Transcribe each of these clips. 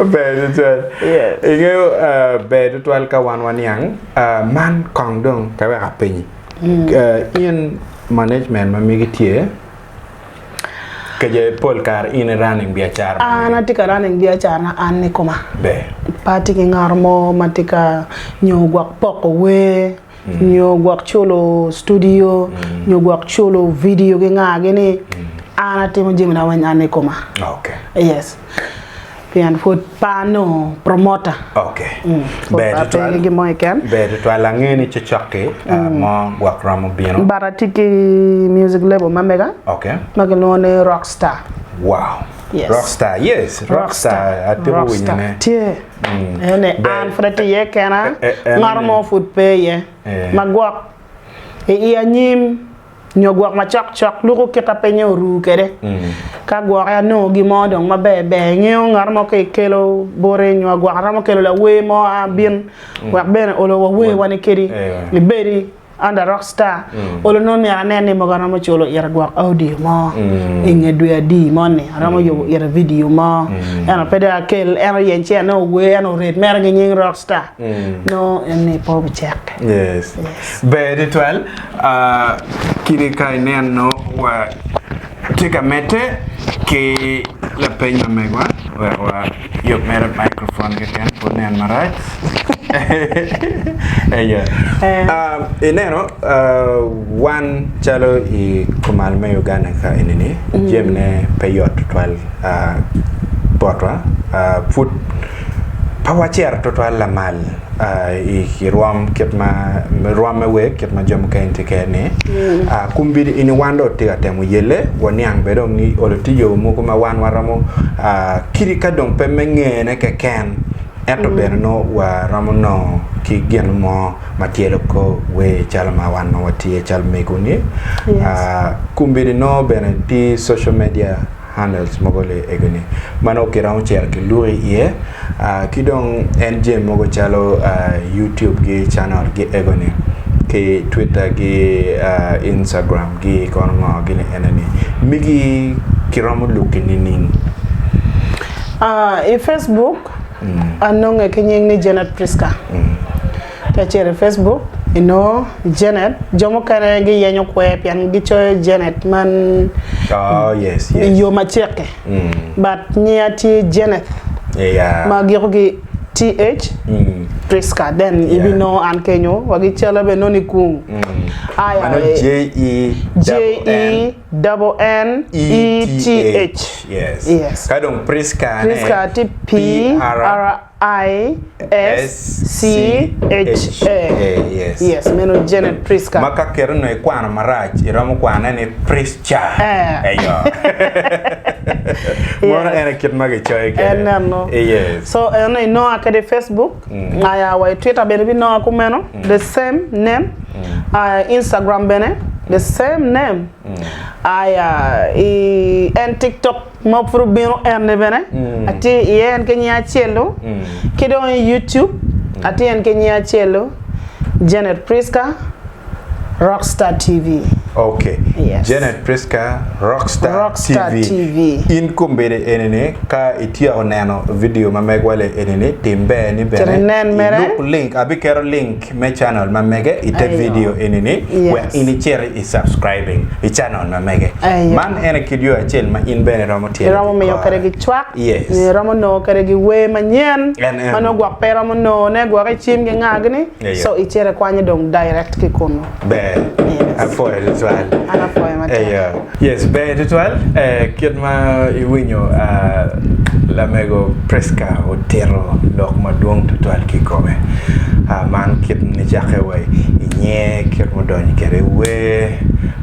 Ber tutwal. Yes. Ingeyo ber tutwal ka wan waniang man kong dong pe wek apenyi. In management ma megi tye kece pol kare in i running biacara ma An megi? atye ka running biacara na an i koma. Ber. Pe atye ki ngat mo ma tye ka nyo gwok poko wer. nyo gwok culo studio nyo gwok culo video ki nga gi ni an atimo jami na weng an ikoma yes pien pud pe anongo promoter pud pe ape ki gin mo keken Ber tutwal ange ni cokcok-ki mo gwok romo bino. But atye ki music label ma mega ma kilwongo ni Rockstar. Wow. Yes. Rockstar, yes, Rockstar atiko winyone. Tye. Ene an pud atye iye kena, ngat mo pud pe iye ma gwok i anyim nyo gwok macok cok luko kita pinye oru kwede. Ka gwoki anongo gin mo dong maber ber ingeyo ngat mo ka ikelo boti nyo gwok aromo kelo lawer mo a bin wek bene olo wawer wani kedi ibedi Under Rockstar, olo nongo myero anen ni mogo aromo culo ite gwok audio mo i nge dwe adi moni, aromo yubo ite vidio mo, ento pe dong akel en oyeny ci en ower en ored mere ki nying Rockstar, nongo en ni pe obicekke. Yes. Ber tutwal. Kadi ka ineno wa tye ka medde ki lapeny ma megwa wek wa yub mere microphone keken pe onen marac. Eya. Ineno wan calo i kumal me Uganda ka eni-ni jamine pe yot tutwal botwa pud pe wacito tutwal lamal i rwom kit ma rwom me wer kit ma jo mukene tye kwede ni kombeddi eni wan dong watye ka temo yelle waniang bene dong ni olo tye yo mogo ma wan waromo kadi ka dong pe me ngene keken Ento bene nongo waromo nongo ki gin mo ma tyelo kor wer calo ma wan ma watye calo mego-ni. Kombeddi nongo bene tye social media handles mogo li ego-ni ma nongo kiromo cito ki luki iye ki dong en jami mogo calo youtube gi channel gi ego-ni ki twitter gi instagram gi kono ngo gini ene-ni migi kiromo luki nining? I Facebook anonge ki nying ni Janet Prisca. Ka icito i Facebook inongo Janet, jo mukene giyenyo kwer pien gicoyo Janet man i yo macek-ki but nyinga tye Jeneth ma giko ki TH Prisca then ibinongo an kenyo wa ki calla bene nongo ni kung. Mano J-E-N-N. Double N E T H. Yes. Yes. Ka dong Prisca ne. Prisca tye P R I S C H A. Yes. Yes, meno Janet Prisca. Ma ka keto nongo ikwano marac, iromo kwane ni Prisca. Eh. Eyo. Mono en aye kit ma gicoyo kwede. En eno. Yes. So eno inonga kede i Facebook, aya wa i Twitter bene ibinonga kumeno, the same name. Aya i Instagram bene the same name. Aya i en TikTok ma pud obino eni bene atye iye en ki nying acel-lu ki dong i YouTube atye en ki nying acel-lu Janet Prisca Rockstar TV. Ok, Yes. Janet Prisca Rockstar, Rockstar TV. TV. In kombeddi eni-ni ka ityeko neno vidio ma megwa li eni-ni tim ber ni Cit bene inen mere. iluk link abiketo link me channel ma mege i te video eni ni wek in icit i subscribing i channel ma mege. Man en aye kit yo acel ma in bene iromo tyelo Iromo ki miyo kore. kwede gicwak Yes. nyo iromo nongo kwede giwer manyen En en. ma nongo gwok pe iromo nongone gwok i cim ki ngagi ni Eyo. so icit ikwanyo dong direct ki kunu. Ber. Yes. Apwoyo tutwal. An apwoyo matek. Eyo. Yes, ber tutwal. Eh, kit ma iwinyo ah, lamego Prisca otito lok madwong tutwal ki kome. Ah, man kit nicakke wa i nyer, kit mudonyo kwede i wer,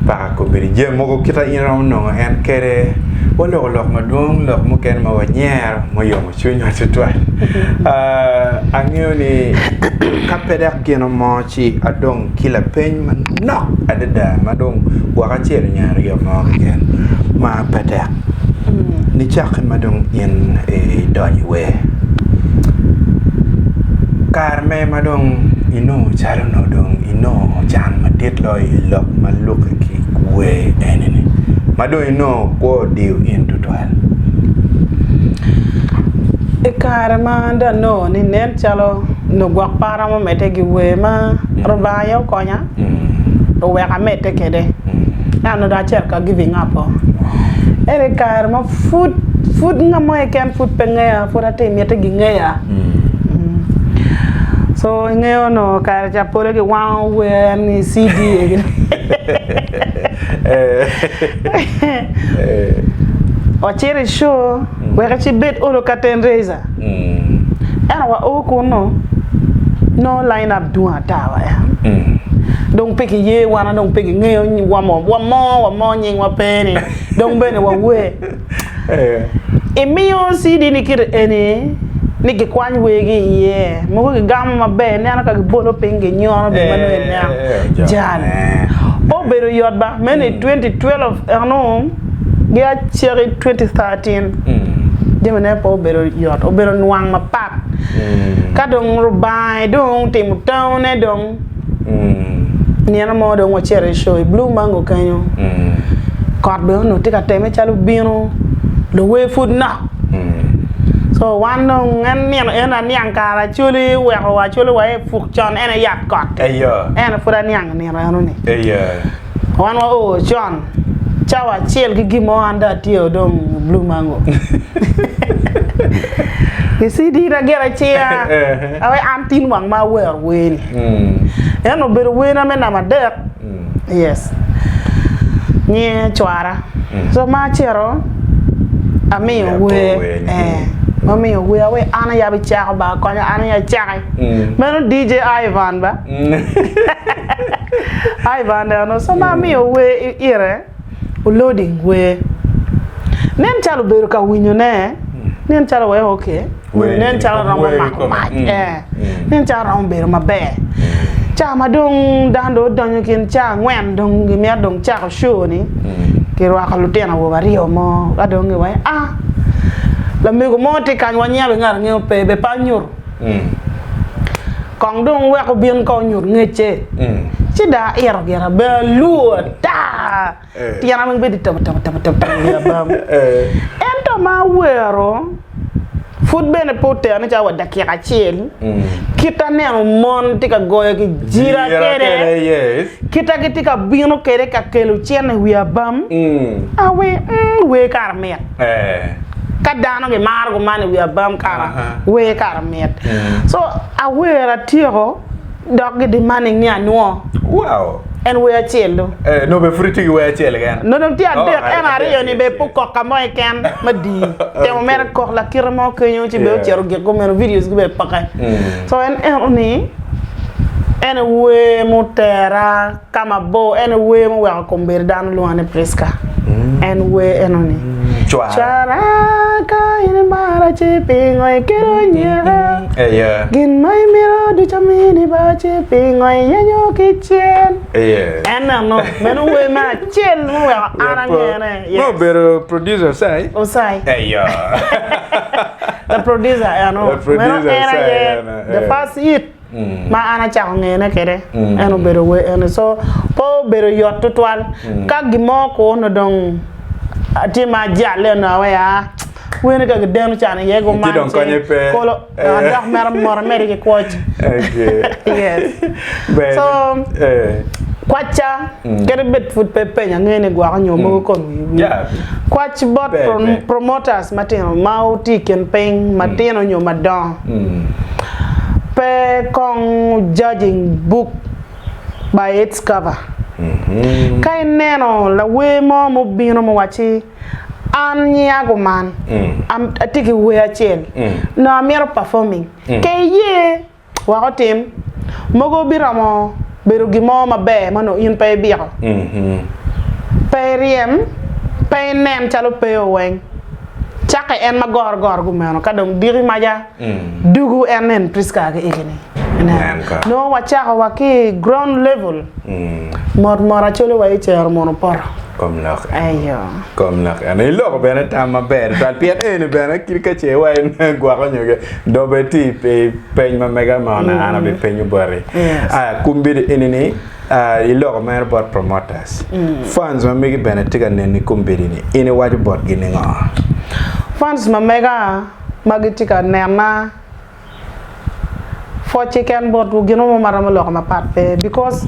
paka kombeddi jami mogo kita in iromo nongo en kwede. Waloko lok madwong, lok mukene ma wanyero muyomo cwinywa tutwal. Ah, angeyo ni ka pe dok gino mo ci adong ki lapeny manok adada ma dong gwok acel nyo aryo mo keken ma pe tek. Nicakke ma dong in idonyo i wer, kare me ma dong inongo calo onongo dong inongo can madit loyo i lok ma lukke ki wer eni-ni, ma dong inongo kwo odiyo in tutwal? I kare ma an dong anongo ni nen calo nongo gwok pe aromo medde ki wer ma Rubanga aye okonya oweko amedde kwede, ento onongo dong acito ka giving up o. Ento i kare ma pud pud ngat mo keken pud pe ngeya pud atye miti gingeya so ingeyo onongo kare ca pole giwango wer ni CD egi Wacito i show wek ecibed olo curtain raiser. Ento wa o kunnu, nongo line up dwong ata wa en. Dong pe kiye wan dong pe kingeyo wa mo wa mo nyingwa pe ni dong bene wawer. Imiyo CD ni kiti eni ni gikwany wergi iye, mogo gigamo maber ineno ka gibolo piny ginyono gin ma nongo ineno jal. Pe obedo yot ba, meno i 2012 eno gi acaki 2013 jamine pe obedo yot, obedo nwang mapat. Ka dong Rubanga dong otimo tone dong Nino mo dong wacito i show i Blue Mango kenyo, kot bene onongo tye ka temme calo bino, luwer pud nok. So wan dong en nino eno aniang kare Acholi oweko Acholi wa i puk con en aye yat kot. Ento pud aniang nino eno ni. Wan wa oo con cawa acel ki gin mo an dong atye dong i Blue Mango. I CD na gire acinga awe an tin wang ma awero wer ni. Ento obedo werna me namba adek. Yes. Nyinge cwara. So ma acito amiyo wer. Eh, amiyo wer awe an aye abicako ba konya an aye acaki. Meno DJ Ivan ba. Ivan eno so ma amiyo wer ire oloding wer. Nen calo obedo ka winyo ne, nen calo weko ok, nen calo romo mako mac, ee, nen calo romo bedo maber. Ca ma dong dano dong odonyo i kin ca angwen dong gimito dong cako show ni, kirwako lutino awobe aryo mo ka dong giwaco ah lamego mo tye kany wanyebe ngat angeyo pe be pe anyuto. Kong dong wek obin ka onyut ngecce, ci dong aito gira bene alwor ata, tyena weng bedo tabo tabo tabo tabo i wi abam. Ento ma awero, pud bene pe otera ni calo wa dakika acel, kit aneno mon tye ka goyo ki jira kwede, kita gitye ka bino kwede ka kelo cente i wi abam, awe, wer kara mit. Ka dano gimaro guman i wi abam kara wer kara mit. So awer atyeko dok gi demanding ni anwo. Wow. En wer acel do. Eh, nongo bene pud itye ki wer acel keken. Nongo dong tye adek, ento aryo ni bene pe okok ka mo keken madii. Temo mere kok lakite mo kenyo ci bene ocito gik gumeno videos gi bene peke. So en eno ni en wer mutera. Ka mabor, en wer muweko kombeddi dano lwonga ni Prisca. En wer eno-ni. Cwara, ka in imara ci pingo ikelo nyeka? Gin ma imito ducu amini ba ci pingo iyenyo ki cen? En eno, meno wer me acel muweko an angene. Ma obedo producer Osai? Osai. The producer eno. Meno en aye the first hit. ma an acako ngene kwede en obedo wer eni so pe obedo yot tutwal ka gin mo okur onongo dong atye ma ajalle onongo aweyo aa wer ni ka gideno can iye guman ci kolo adok mere mot amedde ki kwoc yes so kwacca kadi bed pud pe ipenyo ange ni gwoko nyo mogo kon wi kwac bot promoters matino ma wutye i kin piny matino nyo madongo. Pe kong judging book by its cover. Ka ineno lawer mo mubino muwacci an nyinga kuman, atye ki wer acel, nongo amito performing, ke iye wek otim. Mogo biromo bedo gin mo maber ma nongo in pe ibiko. Pe iryem, pe inen calo pe oweng. Cakke en ma goro goro gumeno ka dong diki maca dugu en nen Prisca ki igi ni. Nongo wacako wa ki ground level mot mot acolo wa icero mono poto. Kom lok eno. Kom lok eno. Iloko bene tam maber twatwal pien eni bene kit ka ce wa gwoko nyo dobe tye i peny ma mega ma onongo an abipenyo boti. Aya kombeddi eni ni Iloko mere bot promoters. Fans ma megi bene tye ka neni kombeddi ni in iwaco botgi ni ngo? Fans ma mega. ma gitye ka nena pwoc keken botwu gin mo ma romo loko mapat pe because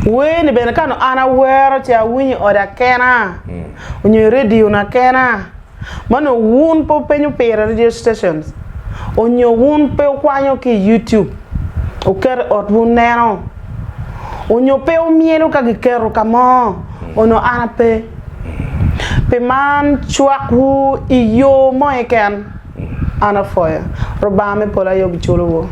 wer ni bene ka nongo an awero ce awinyo i oda kena onyo i radio na kena ma nongo wun pe wupenyo pire i radio stations onyo wun pe wukwanyo ki i YouTube wuketo i otwu wuneno onyo pe wumyelo ka giketo ka mo onongo an ape. Pi man cwakwu i yo mo keken. An apwoyo. Rubanga me polo aye obiculowu.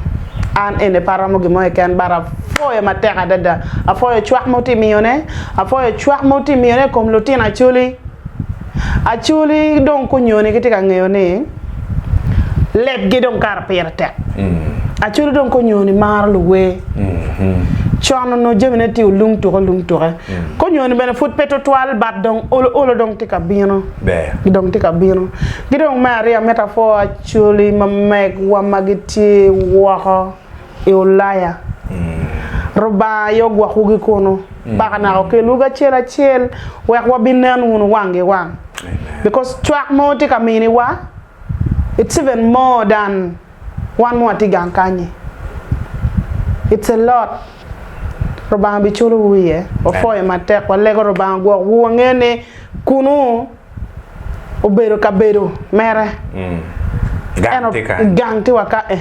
An ene pe aromo gin mo keken but apwoyo matek adada. Apwoyo cwak ma wutye miyone. Apwoyo cwak ma wutye miyone i kom lutino Acholi. Acholi dong kunyoni gitye ka ngeyo ni lebgi dong kara pire tek. Acholi dong kunyoni maro luwer. Con onongo jamine tye olung tuke olung tuke. Kunyoni bene pud pe tutwal but dong olo olo dong tye ka bino. Dong tye ka bino. Ki dong me aryo amito apwo Acholi ma megwa ma gitye woko i Ulaya. Rubanga aye ogwokwu ki kunu paka naka okelwu kacel acel wek wabinen wunu wang ki wang. Because cwak ma wutye ka miniwa it's even more than wan ma watye gang kany-nyi. It's a lot. Rubanga biculowu iye. Wapwoyo matek, walego Rubanga ogwokwu. Wangeyo ni kunu obedo kabedo mere. Gang tye kany. Gang tye wa ka eh.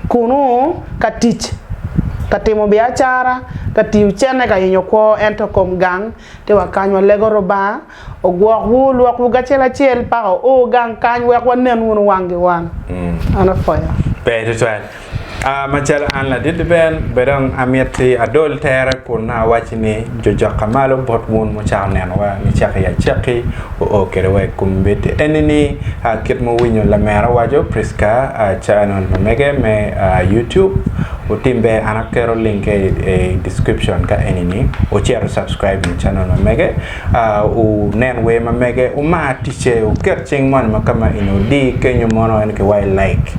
Kunu ka tic, ka timo biacara, ka tiyo cene, ka yenyo kwo, ento kom gang tye wa kany. Walego Rubanga ogwokwu, olwokwu kacel acel paka oo gang kany wek wanen wunu wang ki wang. An apwoyo. Ber tutwal. Macalo an ladit Ben, be dong amiti adol tere kun awacci ni jo jokka malo bot wun mucako nenowa nicako i acakki oo kwede wa i kombeddi. Eni ni kit ma wuwinyo lamera waco, Prisca channel ma mege me YouTube, wutim ber an aketo linke i description ka eni ni wucit wu subscribe i channel ma mege. Wunen wer ma mege, wumar ticce, wuket cing moni ma ka ma eni wudi kenyo mono en ki waci like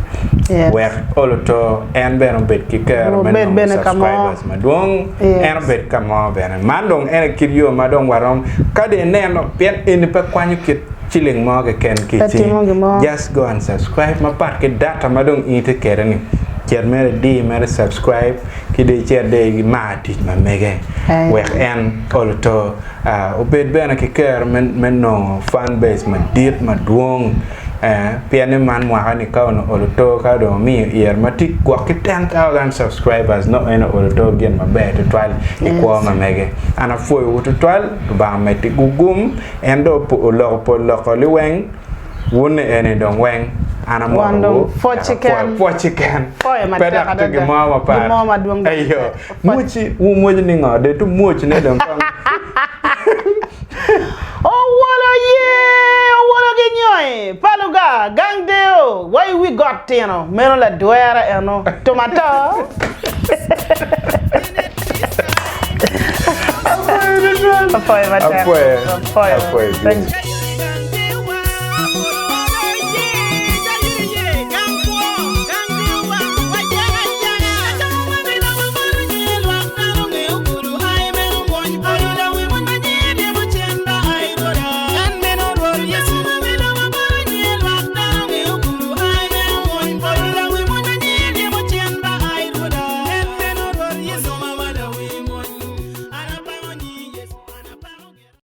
wek olo to en bene obed ki kero me nongo subscribers madwong en obed ka mo bene. Man dong en aye kit yo ma dong warom kadi ineno pien eni pe kwanyo kit ciling mo keken ki i cingi just go and subscribe mapat ki data ma dong in itye kwede ni cet mere idi mere subscribe ki dong icit dong imar tic ma mege wek en olo to obed bene ki kero me nongo fan base madit madwong pien ni man mwaka ni ka onongo olo to ka dong omiyo ire ma tye gwok ki 10,000 subscribers nongo en olo to gin maber tutwal i kwo ma mege. An apwoyowu tutwal Lubanga omeddi gugum en dong oloko pol loko liweng. Wun ni eni dong weng an Wan dong amotowu pwoc dok keken. apwoyo pwoc keken Pwoyo pe matek dok tye adada. gin mo mapat Gin mo madwong dok eyo pe. Pwoc. mwoci wumwoco ni ngo dong tumwoc ne dong kong Owolo ye! Owolo ki nyoi! Paluga! Gang deo! Wa i wi got tino! Meno ladwera eno! Tum ato! Apwoyo tutwal Apwoyo matek. apwoyo Apwoyo. apwoyo Thank you.